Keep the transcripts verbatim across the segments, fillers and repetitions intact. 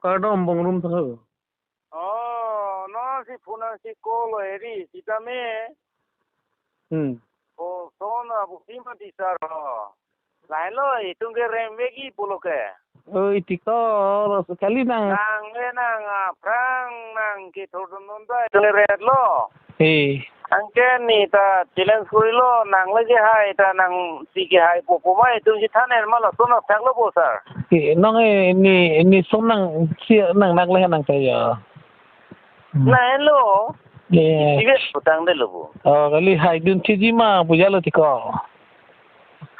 Kardom Bongrumsang ho. Oh, no si phone si call lo eri, sitame. Hmm. Oh, son abu si mati sir ho. Lahelo, itum ke rem vekji pulo ke. Oh, iti ko, lo sekali nang. Nang le nang, ah, aphrang nang kethurdun dun ta, itum ke rem lo. Eh. Anke ne ta challenge kurilo, nang le kehai ta nangsi kehaipo pu ma itum si than-en ma, lason athak lo bo sir. Eh, nang eh, ne, ne son nangsi nang nak le nang ta ya. Hmm. Lahelo. Eh. Ibe putangdetlo bo. Oh, kali haidun thiji ma pu jalo tiko.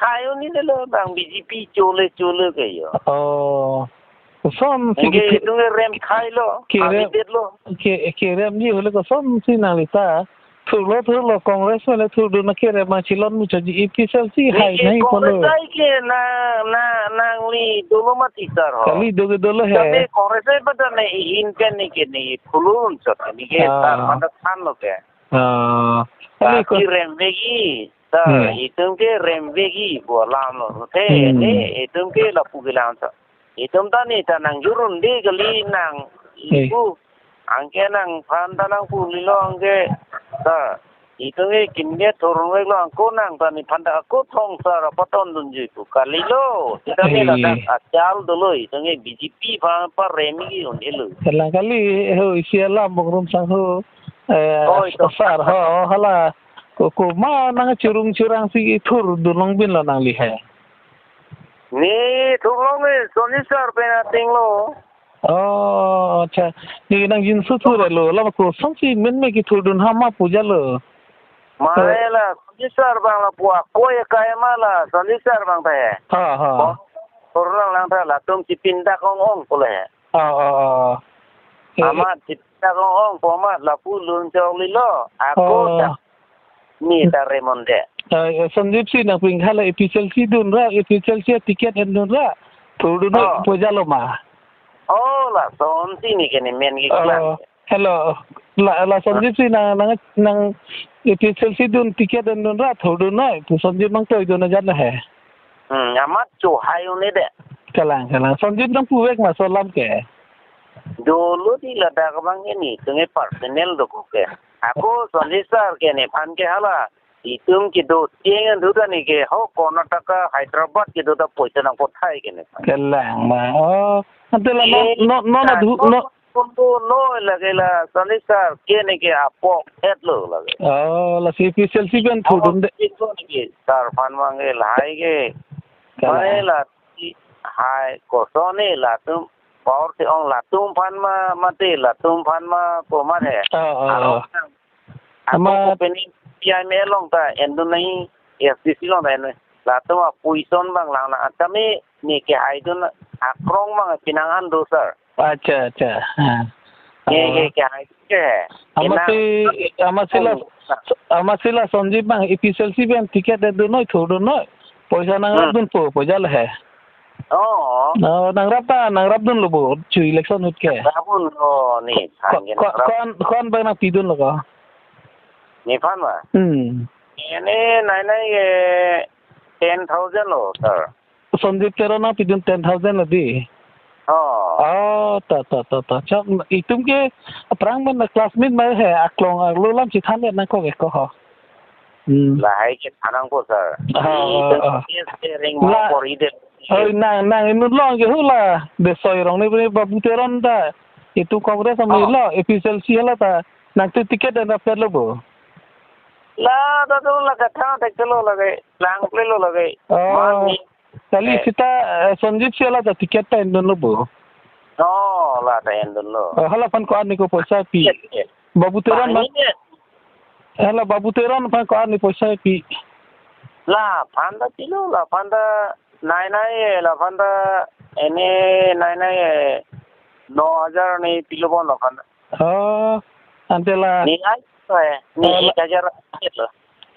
Hai un-edetlo, bang B J P chole chole ke yo. Oh. Kosonsi anke ke itum ke rem khai lo, ke rem, habit lo. Ke, keremji hule kosonsi nangli ta. Thurlo thurlo, Congress mane thurdun na kerem ma chilon muchotji, A P H L C hai ne ke nai Congress pulo. Ai ke na, na, nangli dolo mati sir ho. Kali do ke dolo he. Kami Congress ai pada ne ihin ke ne ke ne thulun sot ne ke Ah. Sir manda thanlo ke. Ah. Kali ko- Tapi rem vekji. Ta, hmm, itum ke rem vekji pu alam lo. Te, hmm, ne, itum ke lapu kelang sa. Itum ta ne ta nangjurun de kali nang, eh, ipu. Anke nangphan ta nangpulilo anke. Ta, itum ke kinke thurun veklo, ako nang ta nephan ta ako thong sar apaton dunji pu kalilo. Sitame, eh, ladak achal dolo itum ke B J P aphan paremji un-elo. Kalang kali ho isi alam Bongrumsang ho. Eh, oh, ito. Sar ho, hala. Ko, komat nang churung churangsi thurdun longbin lo nangli he? Ne thurlong e, Sonjit sir pen ating lo. Oh, acha. Ne nangjinso thurlo, la kosonsi menme kethurdun ham ma pu jalo. Mai, eh, la, Sonjit sir bang lapu akoi akai ma la, Sonjit sir bang ta he. Ha, ha. Ko, thurlong lang ta latum chipindak ong ong pulo he. Ha, ha, ha. Eh, amat chip- ta ong ong pu amat lapu lun chok lilo. Ako, oh, ta. Ne ta rem un-e. Ah, eh, Sonjit si nangpingkhala A P H L C dun ra, A P H L C ticket endun ra. Thurdun noi, oh, pu jalo ma. Oh, lasonsi ne ke ne men ke, oh, klang. Hello. La, la Sonjit si nang, nang, nang A P H L C dun ticket endun ra, thurdun noi. Pu Sonjit nangtoidun ajan he. Hmm, amat chohai un-edet. Kalang, kalang. Sonjit nangpuvek ma laso alam ke. Dolo di ladak abang ke ne, itum ke personal dokok ke. Ako Sonjit sir ke nephan ke hala. Itum kedo tiang an duta ne ke ho Karnataka, Hyderabad kedo ta poisa nangpothai ke nephan. Kalang ma. Oh, ante la non, eh, non, non, ah, adu, non, non. Puntu noi lake la Sonjit sir ke ne ke apok-etlo lake. Oh, lasi A P H L C pen thurdunde. Apok-etlo ne ke sir aphan abang ke lahai ke. Kalang. Mane la si hai koson ne latum power si ong latum aphan ma mate latum aphan ma komat he. Oh, oh, oh. Arong nang. Ako amat ko pini P I M A along ta endun nai, S D C along ta endun. Latum apuson abang lang lang. Tame ne kehaidun akrong abang pinang an do sir. Acha, acha. Ha. Ne, oh, ke, kehai ke. Amatsi, amatsi la, oh, amatsi la Sonjit abang A P H L C pen ticket endun noi, thurdun noi. Poisa nangrap, hmm, dunpo, pu jalo he. Oh. Oh, nangrap ta, nangrapdunlo bo, chu election ahut ke. Nangrapdunlo, ne, ko, thank you, ko, nangrap. Ko-an, ko-an abang nangpidunlo ko? Nephan ma? Hmm. Ne, nai nai, eh, ten thousand lo, sir. Sonjit Teron nangpidun ten thousand lo di. Oh. Oh, ta, ta, ta, ta. Chak, itum ke aphrang pen classmate ma he, aklong arlo alam chethan-et nangkok ke ko ho. Hmm. Lahai ke than nangpo sir. Oh, oh, oh. Yes, yes, ring la, mau por ide. Oi, nang, nang inut along ke hula. Desoi Rongni puni Babu Teron ta. Itum Congress ami, oh, lo, A P H L C hala ta. Nangtum ticket enrap-etlo bo? La, ta tu la kathang thekthelo lake. Langplelo lake. Oh. Mani. Kali, eh, sita, eh, Sonjit si hala ta ticket ta endunlo bo? Oh, la ta endunlo. Oh, hala aphan ko-an ne ko poisa pi? Yes, yes. Babu Teron ma? Bang, yes. Hala Babu Teron aphan ko-an ne poisa pi? Laphan ta pilo, laphan ta nai nai, laphan ta ene nai nai, eh, no hajar ne pilo bon laphan ta. Oh, ante la. Ne ai, eh, ne, oh, la, ek hajar lo.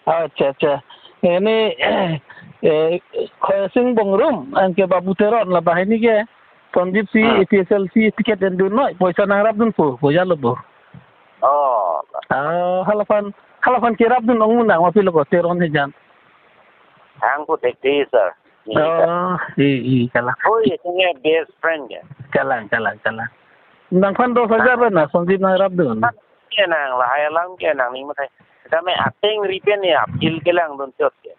Acha, acha. Ene, eh, Khorsing Bongrum, anke Babu Teron la banghini ke. Sonjit si, hmm, A P H L C ticket endun noi, poisa nangrapdunpo, pu jalo bo? Oh. Ah, hala aphan, hala aphan kerapdun ong nang, ma pilo ko Teron hejan? Hang ko thekte, sir. Ni ta. Oh, i, i, kalang. Oh, ye, tengah best friend ke. Kalang, kalang, kalang. Nangphan dos hajar na, Sonjib nangrapdun. Kenang, lahai alam kenang, ning mathai. Kami ateng ripen ni appeal kelangdun chot ke.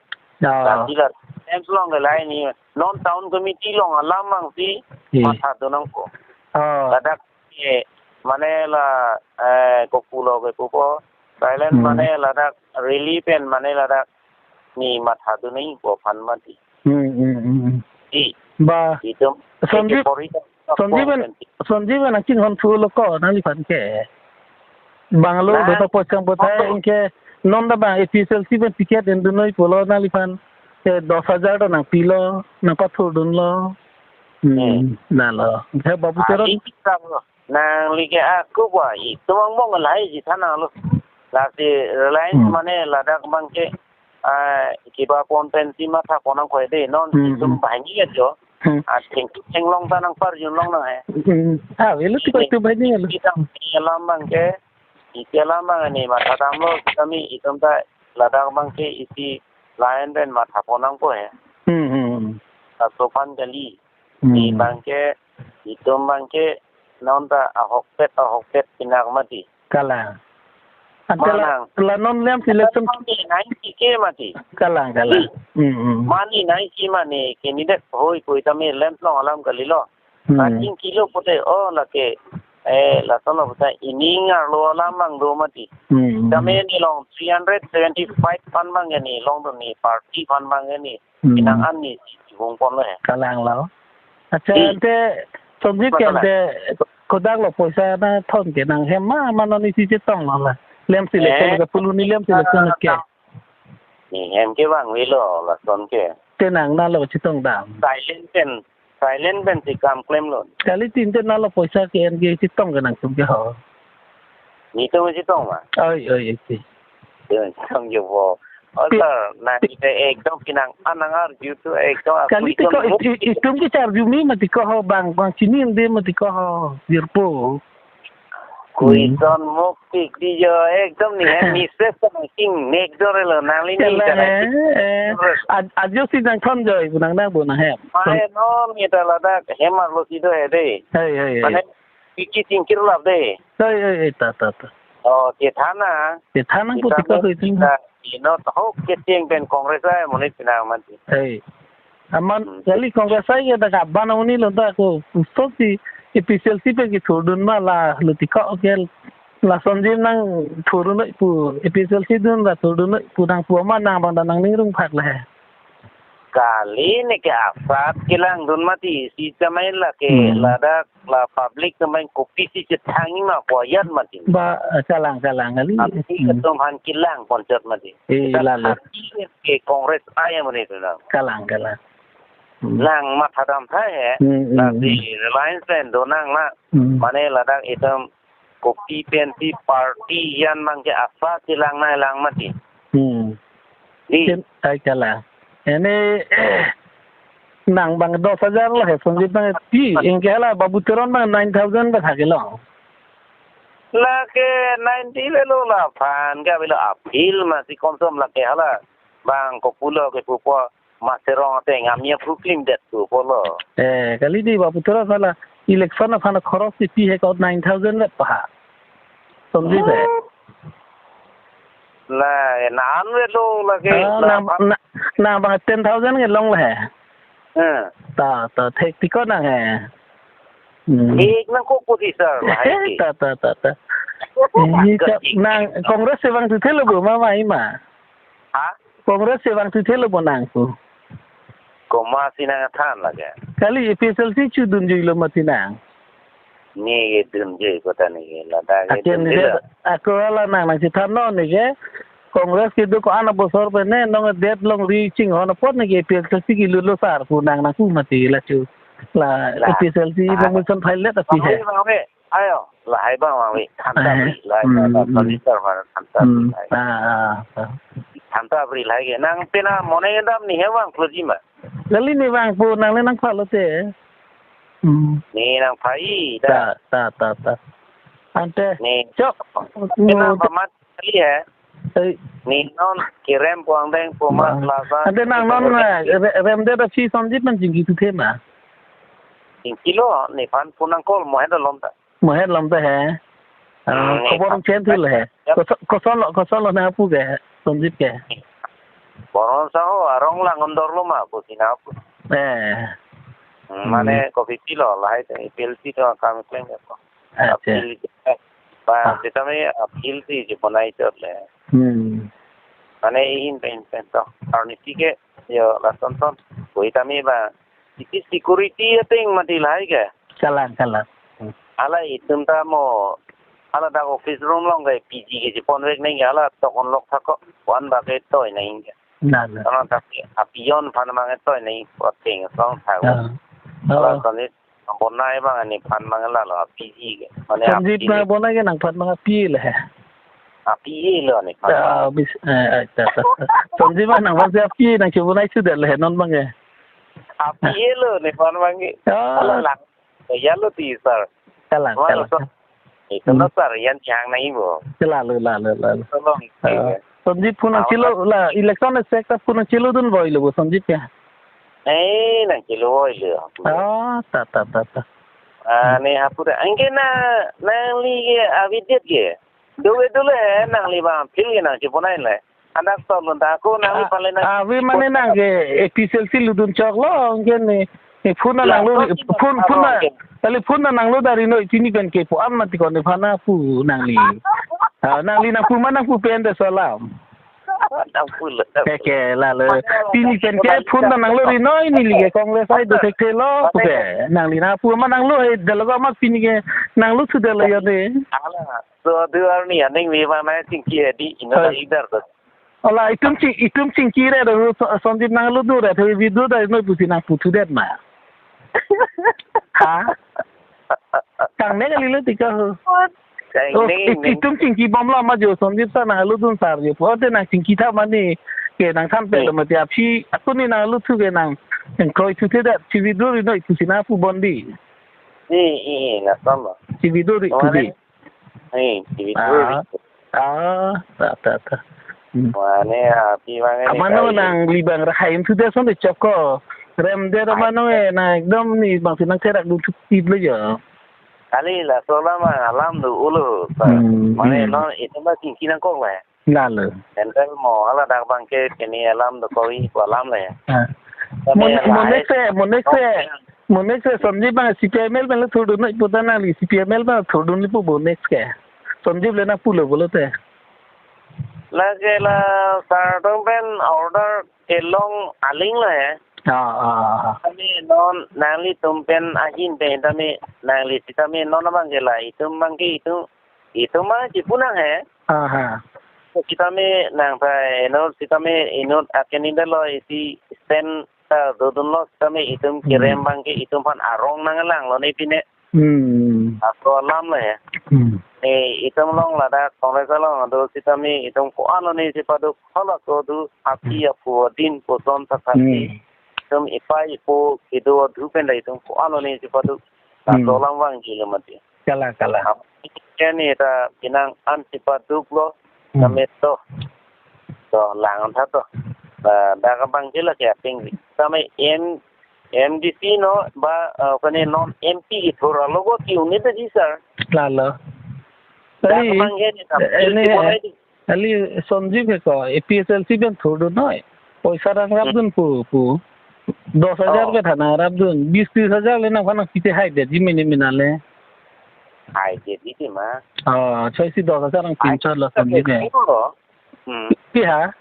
Oh. Lasi la, em sulong ke lahai ni, non town committee along alam abang si, Ye. Mathadun nangkok. Oh. Ladak, ye, mane la, eh, kopulo ke pupo. Silent Hmm. mane ladak, rally pen mane ladak, ni mathadun nangji pu aphan mati. Hmm, hmm, hmm, hmm. Di. Ba, Itum, Sonjib, eke pori ta, Sonjib pen, pori ta. Sonjib pen nangchinghon thulo ko, nangliphan ke. Banglo, Nah. Beto pochang pothai, Oh. Anke, non ta bang, A P H L C pen ticket endun noi pulo, nangliphan. Ke dos hajar ta nangpilo, nangpathurdunlo. Hmm, Hmm. Lalo. He Babu Ah, Teron. Di kita lo. Nangli ke ako ba, itum angbong lahai ji thanlo. Lasi Reliance Hmm. mane ladak abang ke, ah, kebapon pensi mathapon nangkok de, non Hmm, itum hmm. banghini ajo. Hmm. Ah, thengpi thenglong ta nangparjun long nang he. Hmm. Ah, avelo ti ko Ini itum banghini lo. Kita alam abang ke, isi alam abang ni mathadamlo, kami itum ta ladak abang ke isi line pen mathapon nangkok he. Hmm, hmm, hmm. Laso aphan kali. Hmm. Ni abang ke, itum abang ke, non ta ahokpet, ahokpet pinak mati. Kalang. Ante la, Manang. La non lamps election. Mane nai si ke mati. Kalang, kalang. Di. Hmm, hmm. Mane nai si mane, candidate hoi koi tame lamps along alam kalilo. Hmm. Kachingkilo pute, oh, lake, eh, lason lo pute, ining arlo alam abang do mati. Hmm, hmm. Tame ni along three hundred seventy-five aphan abang ni, along do ni, party aphan abang ni. Hmm. Pinang an ni si bung pon lo he. Kalang lo. Acha, Hmm. Ante, Sonjib ke Kalang. Ante, kodak lo poisa nangthon ke nanghem ma, ma non isi chetong lo la. Lamps election Eh. Ke pulu ni lamps election ke. Ni hem ke bang avelo lason ke. Te nang nalo chetong dam. Silent pen, silent pen si kam klemlo. Kali tin te nalo poisa ke-en ke chetong ke nangtum ke ho. Netum chetong ma? Oi, oi, oi, oi. Netum chetong jo bo. Oh, Pi- sir, nang pi- ite ekdom pinang an nang arju tu ekdom Kali ti ko akui it-, it-, itum ke charju me mati ko ho bang, bang chini ende mati ko ho, jirpo. Koi Hmm. ton mok tik di jo, ekdom ni hem mistress ko nang king nek jo relo, nangli ni Kalang, jana he, tik. Eh. Terus. Aj-, ajo si nangthon joi, bu nang nang bu nang hem. Mai non ni ta ladak hem arlo si do he de. Hei, hei, hei. Mane Piki tingkir lap de. Oi, oi, oi, ta, ta, ta. Oh, chethan na. Chethan nang Chethan putiko na, hui tin. Chethan. Ino tahok kecheng pen Congress ai monit pinang mati. Hei. Aman Hmm. Kali Congress ai ke dak aban amonit lo ta ko pusto si A P H L C pen kethurdun ma la lutiko ke la Sonjib nangthurdun noi pu A P H L C dun la thurdun noi pu nang pu aman nang bang dan nangning rung phak le. Kali ne ke asat kelangdun mati si cemai la ke Hmm. Ladak la public cemai kopisi chethanji ma pu ajat mati. Ba, kalang, kalang kali. Public Hmm. Atum aphan kelang ponchot mati. Eh, kita lalo. Hati ke Congress ai amonit tu na. Kalang, kalang. Hmm. Nang mathadam tha he. Hmm, hmm, Nang si hmm. Reliance pen do nang na. Hmm. Mane ladak itum kopi pensi party jan abang ke asat chelang nai lang mati. Hmm. Di. Ken, ai kalang. Ene, nang bang dos hajar lo he, Sonjib bang pi, ingke hala Babu Teron bang nine thousand bang thak lo. La ke ninety avelo laphan ke avelo apil masi komsom la ke hala bang kopulo ke pupo Master Rong ateng amia phuklim det tu polo. Eh, kali di Babu Teron hala election aphan khoros si pi he ko nine thousand vet pa. Sonjib he. La, nan avelo lake. Ah, la nang, pa- na, nang bang ten thousand ke long le he. Eh. Ta, ta, thek tiko nang he. Hmm. Thek nangkok pusi sir, la hai ke. Ta, ta, ta, ta. Kok Eh, kok ka, nang Congress si bang tu thelo bo ma ma ima. Ha? Congress si bang tu thelo bo nang ku. Komat si nangthan lake. Kali A P H L C chodun jui lo mati nang. Ne ke dun jui kota ne ke ladak ke Akin dun jui ke la. Ako hala nang nangchethan non ne ke. Congress kedo ko-an abosor pen ne nong det longri chinghon apot ne ke A P H L C kelut lo sar pu nang nang ku mati la chu. La La. A P H L C Ah. Nomination file let api he. Bang we, bang we. Ayo, lahai bang bang we. Than ta Eh, bri, lahai hmm, ta, hmm. Solicitor ma than ta bri, Hmm. lahai. Ah, ah, ah. Than ta bri lahai ke. Nang pena mone dam ne he bang kloji ma. Lali ne bang pu nang le nang phalo te. Hmm. Ne nang phai da. Ta, ta, ta, ta. Ante. Ne. Chok. Pena Hmm. Ba mat kali he. Eh, Ni non kerem puang deng puma. Ah. Lasa. Ante nang non, eh, re-, remdet aphi Sonjip nang chingki thuthe ma? Chingkilo, nephan phone nang call mohet alom ta. Mohet alom ta he. Ah, hmm, khobor nephan chen thul he. Yap. Koson, koson lo, koson lo nangpu ke, Sonjip ke. Boron sa ho, arong lang ondor lo ma, pusi nangpu. Eh. Hmm, hmm. Mane kopi pilo, lahai te, pil si to kam kleng ko. Acha. Appeal, eh, ba, ah, sitame appeal si je bonai chot le. Hmm. Mane ihin pen pen to. Arnisi ke, yo, lason ton. Koi tame ba, isi security ateng mati lahai ke. Kalang, kalang. Hmm. Ala itum ta mo, ala dak office room along ke P G ke je ponvek neng ke, ala tokon lok thak ko. Wan ba ke toi neng ke. Na, na. Karena tapi apion aphan mang ke toi neng ko ateng song thak. Ah. Ala, oh, toni bonai abang nephan mang lalo, api ke. Mane Sonjip api na le. Bonai ke nangphan mang api le he. Api lo nephan mang. Ah, bis, eh, eh, ta, ta. Sonjip ma nangphan si api nang si bonai sudah le non abang ke. Api lo nephan mang ke. Ah. Ala lang. Ya lo ti, sir. Kalang, wah, kalang. Sir. Itu, hmm, lo, sir, yan chang nai bo. Lalo, lalo, lalo. Tolong, ah, iya. Sonjip phone nang chelo, la, election asek ta phone nang chelodun voi lo bo, Sonjip ya. Eh, nang chelo voi lo. Ah, ta, ta, ta, ta. Ah, hmm. Ne hapu da. Anke na, nangli ke avidit ke. Dove dole, nangli bang appeal ke nang chebonai le. Anak tolun ta ko nangli, ah, pale nang. Ah, ave mane nang ke A P H L C lutdun chok lo, anke ne. Ne phone na, la, nanglo, ko phone, phone na, aro ke. Kali phone na nanglo dari noi pini pen ke pu am mati ko nephan nangpu nangli. Ah, nangli nangpu ma nangpu pen de salam. Nangpu lo. Ke, ke, lalo. Pini pen ke phone na nanglo ri noi neli ke Congress ai do thek thelo pu ke. Nangli nangpu ma nanglo he, dalo ma pini ke nanglo sudah lo ya de. Ala, so, du arni aning wi ma na chingki edi, ino, hoi, na leader to. Ala, itum ching, itum chingki re do, So-, Sonjip nanglo do re, thoi video da noi pusi nangpu thudet ma. Ha? Kang ne kali lo tika ho. Kang, oh, ne, it-, ne. Itum chingki bom lo ma jo, Sonjip sir nanglo dun sar jo. Pu ante nang chingki tha mane ke nangthan pe, hmm, lo mati aphi, ako ni nanglo thu ke nang. Nang kroi thuthedet, si video ri noi pusi nangpu bon di. Eh, eh, eh, na sama. Si video ri thu di. Kemarin Eh, di video. Ah, ah, ta, ta, ta. Hmm. Mane, ah, pi bang ini. Amano kali nangli bang rahain sudah sonde chok ko. Remdet, ai, amano, eh, na ekdom ni bang si nangtherak dun thut tip lo ya. Kali laso alam, ah, alam do ulo, sir. Hmm, mane, hmm, non, itum ba chingki nangkok le. Lalo. Enten mo, ala dak bang ke, kini alam do koi ko alam le. Ah. Kami, mone-, lahai monek se, monek se. Monek se Sonjip bang C P I M L pen le thurdun noi puta nangli C P I M L pen thurdun le pu bo next ke. Sonjip le nangpulo pulote. Lake la sar atum pen order kelong aling lo he. Ah, ah, ah. Tame non nanglitum pen ahin pen tame nangli sitame non abang ke la itum abang ke itum, itum abang chipu nang he. Ah, ha. Sitame nang pai non sitame inut akenin dalo isi stand ta dodun lo sitame itum, hmm, kerem bang ke itum aphan arong nanglang lo ne pine. Hmm. Ako alam le. Hmm. Ne itum along ladak Congress along do sitame itum ko-an lo ne si paduk halaso do api, hmm, apo din poson thakthak si. Hmm. Itum ipai ipo kedo adhu pen da itum ko-an lo ne si paduk. Hmm. Laso alam vangji lo mati. Kalang, kalang. Ap-, keni ta pinang an si paduk lo, hmm, tame to. To lang tha to. Ba, dak abang ke lake aping ri. Tame M-, M D C no, ba, eh, kene non M P kethur alo bo ki unit di, sir. Lalo. Dak, kali, abang keni ta, eh, ini, eh, kali Sonjip ke ko, A P H L C pen thurdun noi. Poisa rang, hmm, rapdun pu, pu. Dos hajar, oh, ke thana rapdun. Bis tris hajar le nangphan nangpite hai de, ji mene mena le. Hai de, di, di ma. Oh, choi si dos hajar nang, hai, pinchot lo Sonjip ke. Lo. Hmm. Pi ha?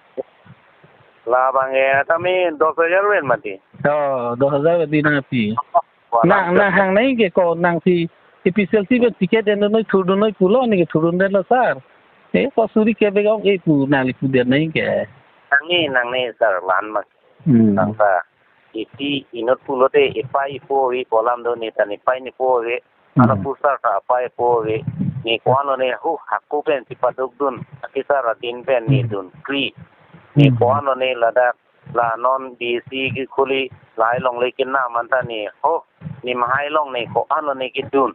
Labang ke, tame dos hajar ven mati. Oh, dos hajar ven di nangpi. Wah, nang, nang hang nai ke ko nang si A P H L C pen ticket en noi thurdun noi pulo ne ke thurdundet lo sir. Eh, ko suri ke begong eh pu nangli pudet nai ke. Nang ni, nang ni sir lan mak. Hmm. Nang ta. Isi inut pulote ipai ipo ave ko alam do ne ta ne pai ne po ave. Ana, hmm, pu sir ta pai po ave. Ne, hmm, ko-an lo ne hu hako pen si padukdun. Ati sir adin pen ne, hmm, dun kri. Ne, hmm, ko-an lo ne ladak la non D C kekhuli lahai along le kenam anta ne ho, ne mahai along ne ko-an lo ne kedun.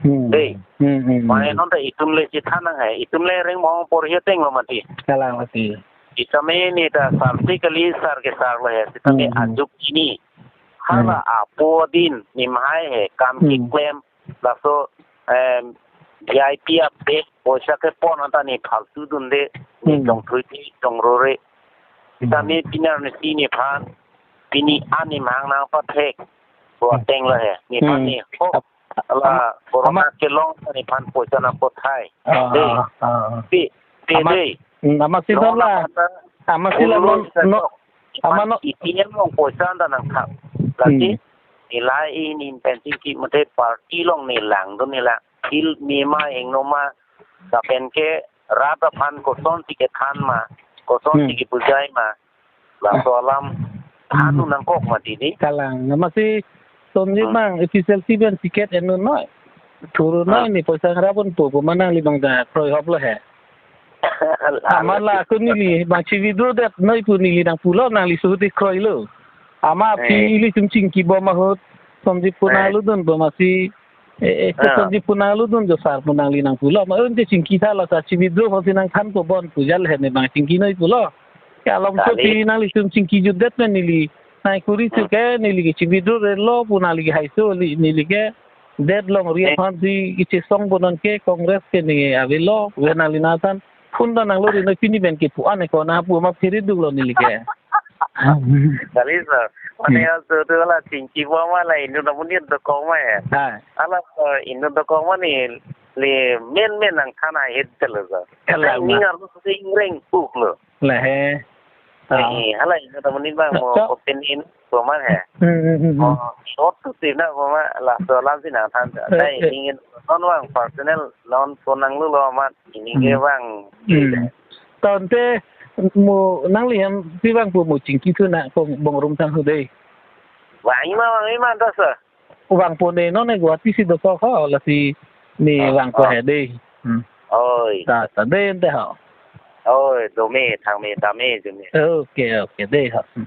Hmm. Dei. Hmm, hmm, hmm. Mane non ta itum le chethan nang hai, itum le reng mong por hiya teng lo mati. Kalang mati. Sitame ne ta sarte kali, sar ke sar lo he. Sitame Hmm, hmm. ajuk ini. Hala Hmm. apo din nimhai he kam Hmm. keklem. Laso, em, V I P a bag poisa kepon anta ne phaltu dunde. Ne Hmm. jongthui te jongrore. Hmm. Sitame pini arnisi nephan. Pini an nemang nangpathek. Bo Hmm. ateng lo he. Nephan Hmm. ne. Oh. Ap-, Ala am-, corona ama- kelong nephan poisa nangpathai. Ah, Dei. ah, ah, ah. Dei, dei, Ama-, dei. Hmm, amatsi Lo dong la. nang kata, Amatsi la ulo non, sa non, tok. Ama Nephan non. A T M along poisa anta nangthap. Lagi, Hmm. nilai ini pensi ki mate party along ne langdun ne lang. Il mema engnoma. Lapen ke rat aphan kosonsi kethan ma. Kosonsi Hmm. kepujai ma. Laso alam Hmm. than nangkok mati di. Kalang. Amatsi Sonjit Hmm. abang, A P H L C pen ticket ennon noi. Thurun noi Hmm. ne poisa ngrap ponpo, pu ma nangli abang ta kroihop lo he. Amat la ako neli abang chi-withdraw det noi pu neli nangpulo, nangli suhuti kroilo. Amat aphi Eh. ilitum chingkibom ahut. Sonjit pu Eh. nanglutdunpo amatsi. Eh, eh, Ah. Sonjit pu nanglutdun jo sar pu nangli nangpulo. Ma un te chingkitha, lasi chi-withdraw aphansi nangthanpo bon pu jal he ne abang chingki noi pulo. Ke alom Kali. Sopi nanglitum chingkijutdet pen neli. Nai kuri Hmm. chuke neli ke chi-withdraw-relo pu nangli ke haiso li neli ke. Det longri Eh. aphansi kechesongpo non ke Congress ke ne avelo. Ven nangli nathan. Phone ta nanglo ri noi pini pen ke pu an ko na pu ma phiri duklo neli ke. Kali sir. Mane Hmm. ya so tu la chingkibom ma la inut amonit dokok ma ya. Hai. Ala, eh, inut dokok ma ne le men men nangthan ahit telo sir. Kalang Nang ma. Ningar lo se ingreng puk lo. La he. Ah. Eh, hala inut amonit abang mo So opinion ko ma he. Hmm, hmm, hmm, hmm. Oh, short tu tina ko ma laso alamsi nangthan. Eh, Dai eh. Ingin non abang personal non phone nanglulo amat ini ke Hmm. abang. Hmm. Tangte mo nangli hem si vangpo mo chingkithu na ko Bongrumthang ahut dei. Vang ma, vang ma ta sir. Vangpo ne non ne Guwahati si dokok ho lasi ne Ah, vangpo ah. He dei. Hmm. Oi. Ta, ta dei ante ho. Oi, dome, thangme, tame, jume. Okay, okay, dei ho. Hmm.